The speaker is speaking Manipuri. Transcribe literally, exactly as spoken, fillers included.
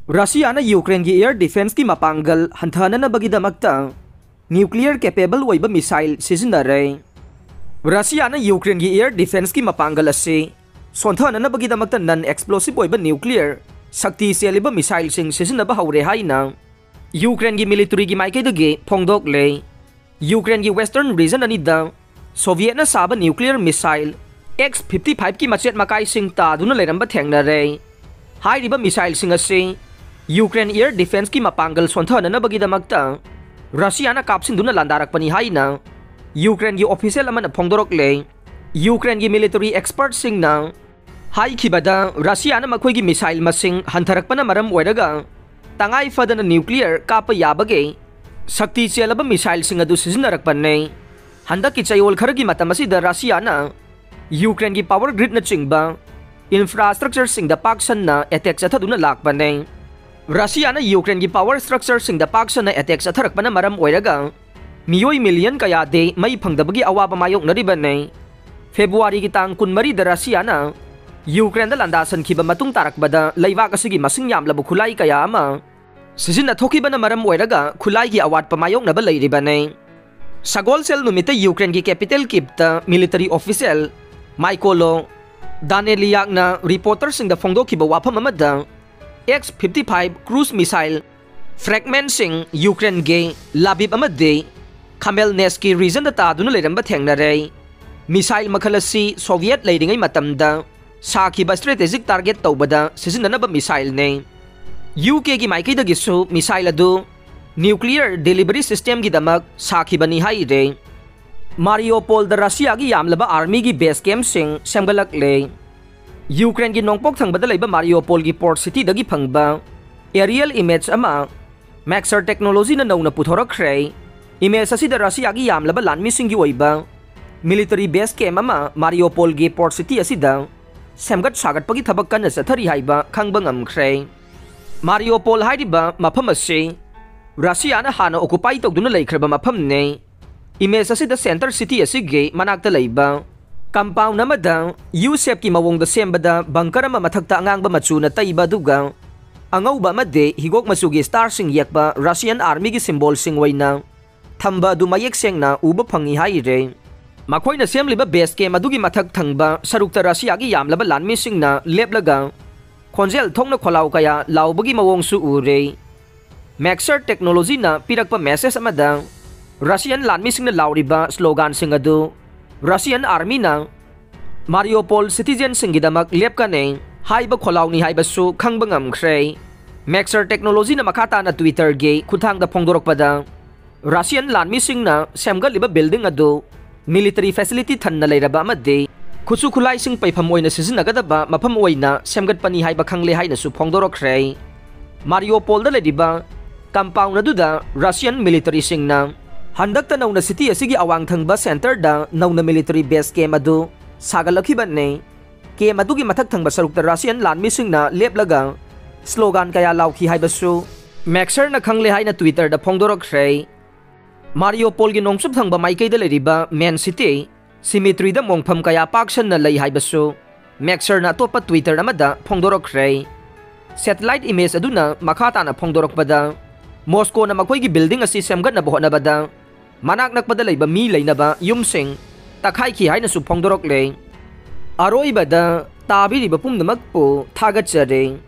ꯔꯁꯤꯌꯥꯅ ꯌꯨꯀ꯭ꯔꯦꯟꯒꯤ air defenceꯀꯤ ꯃꯄꯥꯡꯒꯜ ꯍꯟꯊꯍꯟꯅꯅꯕꯒꯤꯗꯃꯛꯇ nuclear capable ꯑꯣꯏꯕ missile ꯁꯤꯖꯤꯟꯅꯔꯦ꯫ ꯔꯁꯤꯌꯥꯅ ꯌꯨꯀ꯭ꯔꯦꯟꯒꯤ air defenceꯀꯤ ꯃꯄꯥꯡꯒꯜ ꯑꯁꯤ ꯁꯣꯟꯊꯍꯟꯅꯅꯕꯒꯤꯗꯃꯛꯇ non explosive ꯑꯣꯏꯕ nuclear ꯁꯛꯇꯤ ꯆꯦꯜꯂꯤꯕ missileꯁꯤꯡ ꯁꯤꯖꯤꯟꯅꯕ ꯍꯧꯔꯦ ꯍꯥꯏꯅ ꯌꯨꯀ꯭ꯔꯦꯟꯒꯤ militaryꯒꯤ ꯃꯥꯏꯀꯩꯗꯒꯤ ꯐꯣꯡꯗꯣꯛꯂꯦ꯫ ꯌꯨꯀ꯭ꯔꯦꯟꯒꯤ western region ꯑꯅꯤꯗ Sovietꯅ ꯁꯥꯕ nuclear missile X fifty fiveꯀꯤ ꯃꯆꯦꯠ ꯃꯀꯥꯏꯁꯤꯡ ꯇꯥꯗꯨꯅ ꯂꯩꯔꯝꯕ ꯊꯦꯡꯅꯔꯦ꯫ ꯍꯥꯏꯔꯤꯕ missileꯁꯤꯡ ꯑꯁꯤ ꯌꯨꯀ꯭ꯔꯦꯟ air defenceꯀꯤ ꯃꯄꯥꯡꯒꯜ ꯁꯣꯟꯊꯍꯟꯅꯅꯕꯒꯤꯗꯃꯛꯇ ꯔꯁꯤꯌꯥꯅ ꯀꯥꯞꯁꯤꯟꯗꯨꯅ ꯂꯥꯟꯗꯥꯔꯛꯄꯅꯤ ꯍꯥꯏꯅ ꯌꯨꯀ꯭ꯔꯦꯟꯒꯤ official ꯑꯃꯅ ꯐꯣꯡꯗꯣꯔꯛꯂꯦ꯫ ꯌꯨꯀ꯭ꯔꯦꯟꯒꯤ military expertꯁꯤꯡꯅ ꯍꯥꯏꯈꯤꯕꯗ, ꯔꯁꯤꯌꯥꯅ ꯃꯈꯣꯏꯒꯤ missile ꯃꯁꯤꯡ ꯍꯟꯊꯔꯛꯄꯅ ꯃꯔꯝ ꯑꯣꯏꯔꯒ ꯇꯉꯥꯏ ꯐꯗꯅ nuclear ꯀꯥꯞꯄ ꯌꯥꯕꯒꯤ ꯁꯛꯇꯤ ꯆꯦꯜꯂꯕ missileꯁꯤꯡ ꯑꯗꯨ ꯁꯤꯖꯤꯟꯅꯔꯛꯄꯅꯤ꯫ ꯍꯟꯗꯛꯀꯤ ꯆꯌꯣꯜ ꯈꯔꯒꯤ ꯃꯇꯝ ꯑꯁꯤꯗ ꯔꯁꯤꯌꯥꯅ ꯌꯨꯀ꯭ꯔꯦꯟꯒꯤ power gridꯅꯆꯤꯡꯕ infrastructureꯁꯤꯡꯗ ꯄꯥꯛ ꯁꯟꯅ attack ꯆꯠꯊꯗꯨꯅ ꯂꯥꯛꯄꯅꯤ꯫ ꯔꯁꯤꯌꯥꯅ ꯌꯨꯀ꯭ꯔꯦꯟꯒꯤ power structureꯁꯤꯡꯗ ꯄꯥꯛ ꯁꯟꯅ attack ꯆꯠꯊꯔꯛꯄꯅ ꯃꯔꯝ ꯑꯣꯏꯔꯒ ꯃꯤꯑꯣꯏ million ꯀꯌꯥꯗꯤ ꯃꯩ ꯐꯪꯗꯕꯒꯤ ꯑꯋꯥꯕ ꯃꯥꯌꯣꯛꯅꯔꯤꯕꯅꯤ꯫ ꯐꯦꯕ꯭ꯔꯨꯋꯥꯔꯤꯒꯤ ꯇꯥꯡ ꯀꯨꯟꯃꯔꯤꯗ ꯔꯁꯤꯌꯥꯅ ꯌꯨꯀ꯭ꯔꯦꯟꯗ ꯂꯥꯟꯗꯥꯁꯟꯈꯤꯕ ꯃꯇꯨꯡ ꯇꯥꯔꯛꯄꯗ ꯂꯩꯕꯥꯛ ꯑꯁꯤꯒꯤ ꯃꯁꯤꯡ ꯌꯥꯝꯂꯕ ꯈꯨꯠꯂꯥꯏ ꯀꯌꯥ ꯑꯃ ꯁꯤꯖꯤꯟꯅꯊꯣꯛꯈꯤꯕꯅ ꯃꯔꯝ ꯑꯣꯏꯔꯒ ꯈꯨꯠꯂꯥꯏꯒꯤ ꯑꯋꯥꯠꯄ ꯃꯥꯌꯣꯛꯅꯕ ꯂꯩꯔꯤꯕꯅꯤ꯫ ꯁꯒꯣꯜꯁꯦꯜ ꯅꯨꯃꯤꯠꯇ ꯌꯨꯀ꯭ꯔꯦꯟꯒꯤ capital Kyivꯇ military official Mykola Danylyak ꯅ reporterꯁꯤꯡꯗ ꯐꯣꯡꯗꯣꯛꯈꯤꯕ ꯋꯥꯐꯝ ꯑꯃꯗ, X fifty five cruise missile fragmentꯁꯤꯡ ꯌꯨꯀ꯭ꯔꯦꯟꯒꯤ Lviv ꯑꯃꯗꯤ Khmelnytskyi regionꯗ ꯇꯥꯗꯨꯅ ꯂꯩꯔꯝꯕ ꯊꯦꯡꯅꯔꯦ꯫ Missile ꯃꯈꯜ ꯑꯁꯤ Soviet ꯂꯩꯔꯤꯉꯩ ꯃꯇꯝꯗ ꯁꯥꯈꯤꯕ strategic target ꯇꯧꯕꯗ ꯁꯤꯖꯤꯟꯅꯅꯕ missileꯅꯤ꯫ UKꯒꯤ ꯃꯥꯏꯀꯩꯗꯒꯤꯁꯨ missile ꯑꯗꯨ nuclear delivery systemꯒꯤꯗꯃꯛ ꯁꯥꯈꯤꯕꯅꯤ ꯍꯥꯏꯔꯦ꯫ ꯃꯥꯔꯤꯌꯣꯄꯣꯜꯗ ꯔꯁꯤꯌꯥꯒꯤ ꯌꯥꯝꯂꯕ armyꯒꯤ base campꯁꯤꯡ ꯁꯦꯝꯒꯠꯂꯛꯂꯦ꯫ ꯌꯨꯀ꯭ꯔꯦꯟꯒꯤ ꯅꯣꯡꯄꯣꯛ ꯊꯪꯕꯗ ꯂꯩꯕ ꯃꯥꯔꯤꯌꯣꯄꯣꯜꯒꯤ port cityꯗꯒꯤ ꯐꯪꯕ aerial image ꯑꯃ Maxar technologyꯅ ꯅꯧꯅ ꯄꯨꯊꯣꯔꯛꯈ꯭ꯔꯦ꯫ Image ꯑꯁꯤꯗ ꯔꯁꯤꯌꯥꯒꯤ ꯌꯥꯝꯂꯕ ꯂꯥꯟꯃꯤꯁꯤꯡꯒꯤ ꯑꯣꯏꯕ military base camp ꯑꯃ ꯃꯥꯔꯤꯌꯣꯄꯣꯜꯒꯤ port city ꯑꯁꯤꯗ ꯁꯦꯝꯒꯠ ꯁꯥꯒꯠꯄꯒꯤ ꯊꯕꯛ ꯀꯟꯅ ꯆꯠꯊꯔꯤ ꯍꯥꯏꯕ ꯈꯪꯕ ꯉꯝꯈ꯭ꯔꯦ꯫ ꯃꯥꯔꯤꯌꯣꯄꯣꯜ ꯍꯥꯏꯔꯤꯕ ꯃꯐꯝ ꯑꯁꯤ ꯔꯁꯤꯌꯥꯅ ꯍꯥꯟꯅ occupy ꯇꯧꯗꯨꯅ ꯂꯩꯈ꯭ꯔꯕ ꯃꯐꯝꯅꯤ꯫ Image ꯑꯁꯤꯗ center city ꯑꯁꯤꯒꯤ ꯃꯅꯥꯛꯇ ꯂꯩꯕ compound ꯑꯃꯗ U shapeꯀꯤ ꯃꯑꯣꯡꯗ ꯁꯦꯝꯕꯗ bunker ꯑꯃ ꯃꯊꯛꯇ ꯑꯉꯥꯡꯕ ꯃꯆꯨꯅ ꯇꯩꯕ ꯑꯗꯨꯒ ꯑꯉꯧꯕ ꯑꯃꯗꯤ ꯍꯤꯒꯣꯛ ꯃꯆꯨꯒꯤ starꯁꯤꯡ ꯌꯦꯛꯄ Russian Armyꯒꯤ symbolꯁꯤꯡ ꯑꯣꯏꯅ ꯊꯝꯕ ꯑꯗꯨ ꯃꯌꯦꯛ ꯁꯦꯡꯅ ꯎꯕ ꯐꯪꯏ ꯍꯥꯏꯔꯦ꯫ ꯃꯈꯣꯏꯅ ꯁꯦꯝꯂꯤꯕ base camp ꯑꯗꯨꯒꯤ ꯃꯊꯛ ꯊꯪꯕ ꯁꯔꯨꯛꯇ Russiaꯒꯤ ꯌꯥꯝꯂꯕ ꯂꯥꯟꯃꯤꯁꯤꯡꯅ ꯂꯦꯞꯂꯒ ꯈꯣꯟꯖꯦꯜ ꯊꯣꯛꯅ ꯈꯣꯜꯂꯥꯎ ꯀꯌꯥ ꯂꯥꯎꯕꯒꯤ ꯃꯑꯣꯡꯁꯨ ꯎꯔꯦ꯫ Maxar Technologyꯅ ꯄꯤꯔꯛꯄ message ꯑꯃꯗ Russian ꯂꯥꯟꯃꯤꯁꯤꯡꯅ ꯂꯥꯎꯔꯤꯕ sloganꯁꯤꯡ ꯑꯗꯨ Russian Armyꯅ Mariupol citizenꯁꯤꯡꯒꯤꯗꯃꯛ ꯂꯦꯞꯀꯅꯤ ꯍꯥꯏꯕ ꯈꯣꯜꯂꯥꯎꯅꯤ ꯍꯥꯏꯕꯁꯨ ꯈꯪꯕ ꯉꯝꯈ꯭ꯔꯦ꯫ Maxar Technologyꯅ ꯃꯈꯥ ꯇꯥꯅ Twitterꯒꯤ ꯈꯨꯠꯊꯥꯡꯗ ꯐꯣꯡꯗꯣꯔꯛꯄꯗ, Russian ꯂꯥꯟꯃꯤꯁꯤꯡꯅ ꯁꯦꯝꯒꯠꯂꯤꯕ building ꯑꯗꯨ military facility ꯊꯟꯅ ꯂꯩꯔꯕ ꯑꯃꯗꯤ ꯈꯨꯠꯁꯨ ꯈꯨꯠꯂꯥꯏꯁꯤꯡ ꯄꯩꯐꯝ ꯑꯣꯏꯅ ꯁꯤꯖꯤꯟꯅꯒꯗꯕ ꯃꯐꯝ ꯑꯣꯏꯅ ꯁꯦꯝꯒꯠꯄꯅꯤ ꯍꯥꯏꯕ ꯈꯪꯂꯦ ꯍꯥꯏꯅꯁꯨ ꯐꯣꯡꯗꯣꯔꯛꯈ꯭ꯔꯦ꯫ Mariupolꯗ ꯂꯩꯔꯤꯕ compound ꯑꯗꯨꯗ Russian militaryꯁꯤꯡꯅ ꯍꯟꯗꯛꯇ ꯅꯧꯅ city ꯑꯁꯤꯒꯤ ꯑꯋꯥꯡ ꯊꯪꯕ centreꯗ ꯅꯧꯅ military base camp ꯑꯗꯨ ꯁꯥꯒꯠꯂꯛꯈꯤꯕꯅꯤ꯫ Camp ꯑꯗꯨꯒꯤ ꯃꯊꯛ ꯊꯪꯕ ꯁꯔꯨꯛꯇ Russian ꯂꯥꯟꯃꯤꯁꯤꯡꯅ ꯂꯦꯞꯂꯒ slogan ꯀꯌꯥ ꯂꯥꯎꯈꯤ ꯍꯥꯏꯕꯁꯨ Maxarꯅ ꯈꯪꯂꯦ ꯍꯥꯏꯅ Twitterꯗ ꯐꯣꯡꯗꯣꯔꯛꯈ꯭ꯔꯦ꯫ Mariupolꯒꯤ ꯅꯣꯡꯆꯨꯞ ꯊꯪꯕ ꯃꯥꯏꯀꯩꯗ ꯂꯩꯔꯤꯕ main city Symmetriꯗ ꯃꯣꯡꯐꯝ ꯀꯌꯥ ꯄꯥꯛ ꯁꯟꯅ ꯂꯩ ꯍꯥꯏꯕꯁꯨ Maxarꯅ ꯑꯇꯣꯞꯄ Twitter ꯑꯃꯗ ꯐꯣꯡꯗꯣꯔꯛꯈ꯭ꯔꯦ꯫ Satellite image ꯑꯗꯨꯅ ꯃꯈꯥ ꯇꯥꯅ ꯐꯣꯡꯗꯣꯔꯛꯄꯗ, Moscowꯅ ꯃꯈꯣꯏꯒꯤ building ꯑꯁꯤ ꯁꯦꯝꯒꯠꯅꯕ ꯍꯣꯠꯅꯕꯗ ꯃꯅꯥꯛ ꯅꯛꯄꯗ ꯂꯩꯕ ꯃꯤ ꯂꯩꯅꯕ ꯌꯨꯝꯁꯤꯡ ꯇꯛꯈꯥꯏꯈꯤ ꯍꯥꯏꯅꯁꯨ ꯐꯣꯡꯗꯣꯔꯛꯂꯦ꯫ ꯑꯔꯣꯏꯕꯗ ꯇꯥꯕꯤꯔꯤꯕ ꯄꯨꯝꯅꯃꯛꯄꯨ ꯊꯥꯒꯠꯆꯔꯤ꯫